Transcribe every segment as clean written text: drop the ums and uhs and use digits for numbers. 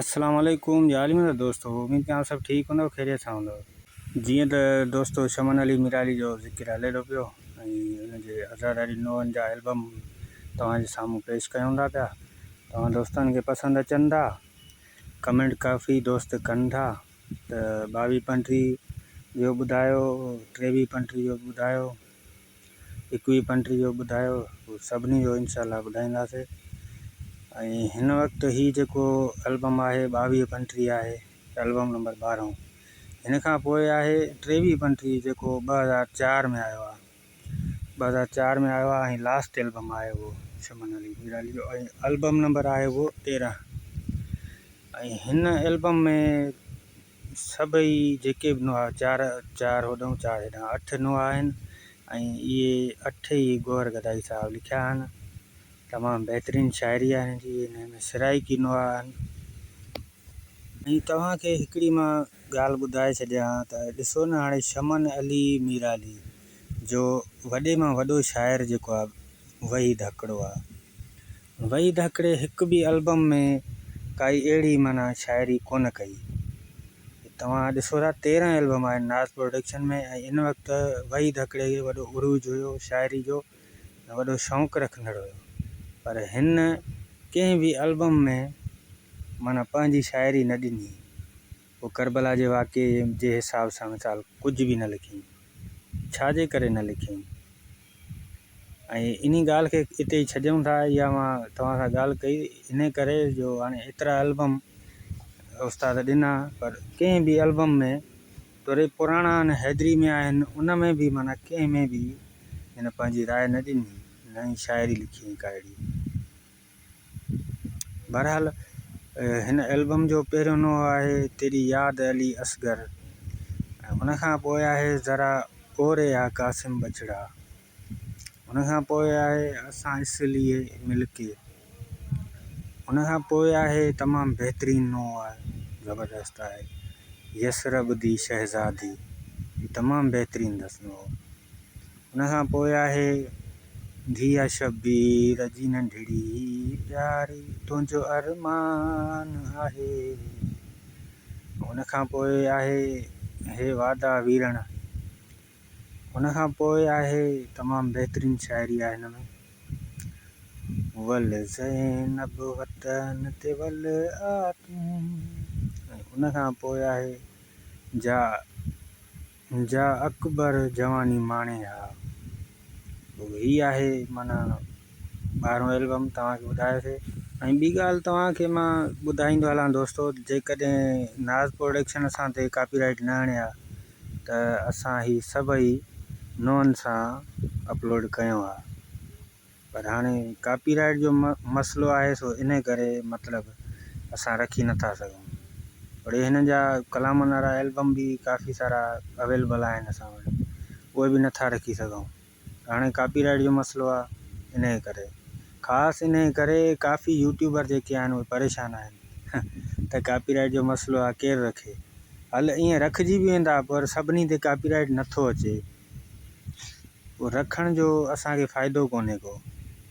السلام عليڪم جا علي مدد دوستو اميد ڪيان سڀ ٺيڪ هوندو خيريت سان هوندو جيئن ته دوستو شمن علي ميرالي جو ذڪر هلي ٿو پيو ۽ ان جي عزاداري نوحن جا البم توهان جي سامهون پيش ڪيون ٿا پيا توهان دوستن کي پسند اچن ٿا ڪمينٽ ڪافي دوست ڪن ٿا ته ٻاويهه پنٽيهه جو ٻڌايو ٽيويهه پنٽيهه جو ٻڌايو ايڪويهه پنٽيهه جو ٻڌايو سڀني جو انشاء الله ٻڌائينداسي ۽ هن وقت هي جيڪو البم آهي ٻاويهه پنٽيهه آهي البم نمبر ٻارهون هن کان پوء آهي ٽيويهه پنٽيهه جيڪو 2004 ۾ آيو آهي 2004 ۾ آيو آهي ۽ لاسٽ البم آهي اهو شمن علي ميرالي جو ۽ البم نمبر آهي اهو 13 ۽ هن البم ۾ سڀئي جيڪي به نوحا چار چار هوڏانهن چار هيڏانهن اٺ نوحا آهن ۽ اهي اٺ ئي گوهر گدائي صاحب لکيا آهن. تمام بهترين شاعري آهي هن جي هن ۾ سرائيڪي نوحا آهن. ۽ توهان کي هڪڙي مان ڳالهه ٻڌائي ڇڏيان ته ڏسو نه هاڻي شمن علي ميرالي جو وڏي مان وڏو شاعر جيڪو آهي وحيد هڪڙو آهي. وحيد هڪڙي هڪ به البم ۾ ڪائي اهڙي معنيٰ شاعري ڪونه ڪئي. توهان ڏسو ٿا 13 البم آهن ناز پروڊڪشن ۾ ۽ ان وقت وحيد هڪڙي کي وڏو عروج هيو شاعري جو ۽ وڏو شوق رکندڙ هيو پر هن ڪنهن به البم ۾ معنيٰ پنهنجي شاعري نه ڏني. پوء ڪربلا جي واقعي جي حساب سان مثال ڪجهه به نه لکيائين. ڇا جي ڪري نه لکيائين؟ ۽ انهي ڳالهه کي اتي ئي ڇڏيون ٿا. اها مان توهان سان ڳالهه ڪئي انهي ڪري جو هاڻي ايترا البم استاد ڏنا پر ڪنهن به البم ۾ توڙي پراڻا آهن حيدري ۾ آهن ان ۾ به معنيٰ ڪنهن ۾ به هن پنهنجي راء نه ڏني نه ئي شاعري لکي ڪا اهڙي. بهرحال هن البم جو پهريون نوحو آهي تيري ياد علي اصغر ۽ ان کان پوء آهي ذرا اوري آ قاسم ٻچڙا ان کان پوء آهي اسان اس لئي مل ڪي ان کان پوء آهي تمام بهترين نوحو آهي زبردست آهي يثرب the شهزادي تمام بهترين اٿس نوحو. ان کان پوء آهي ڌيء شبير جي ننڍڙي پياري تنهنجو ارمان آهي. ان کان پوء آهي هي وعدا ويرڻ. ان کان پوء آهي تمام بهترين شاعري آهي هن ۾. ول زينب وطن تي ول آ تون. ۽ ان کان پوء آهي جا جا اڪبر جواني ماڻي ها. پوء هي آهي معنيٰ ٻارهون البم توهان کي ٻڌايوسي. ۽ ٻي ڳالهه توهان کي مان ٻڌائيندو هلان دوستو جيڪڏهن ناز پروڊڪشن اسان تي ڪاپي رائيٽ نه هڻي ها ته اسان هي سڀئي نون سان اپلوڊ ڪيون ها. پر هاڻي ڪاپي رائيٽ جو مسئلو آهي سو انهي ڪري مطلب اسان رکي نٿا سگهون. اڙي هنن جا ڪلامن وارا البم به ڪافي سارا اويلبل آهن اسان وٽ اهي به نٿا رکي سگهون هاڻي ڪاپي رائيٽ جو مسئلو آهي انهي ڪري خاص انهي ڪري ڪافي يوٽيوبر جيڪي آهن اهي پريشان آهن ته ڪاپي رائيٽ جو مسئلو آهي ڪير رکي هل ائين رکجي به ويندا پر سڀني تي ڪاپي رائيٽ نٿو اچي. پوء رکڻ جو اسان کي فائدو ڪونهي ڪو.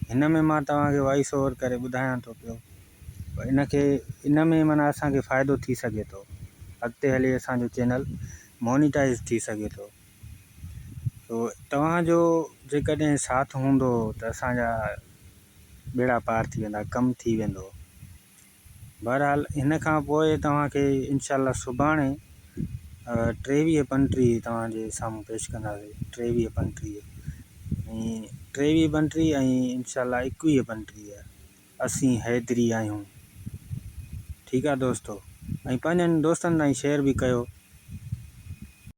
هن ۾ مان توهان کي وائس اوور ڪري ٻڌايان ٿو پيو پر ان کي ان ۾ معنيٰ اسان کي فائدو ٿي سگهي ٿو. اڳتي هلي اسان جو چينل مونيٽائيز ٿي سگهي ٿو. سو توهان جو جيڪڏهن ساٿ هوندو ته اسان جا ٻيڙا پار ٿي ويندا ڪم ٿي ويندو. بهرحال هن کان پوء توهان کي انشاء الله سڀاڻي 23 25 توهان جي سامهون پيش ڪنداسين 23 25 ۽ 23 25 ۽ انشاء الله 21 25 اسين حيدري آهيون ٺيڪ آ دوستو ۽ پنهنجن دوستن تائين شيئر به ڪيو.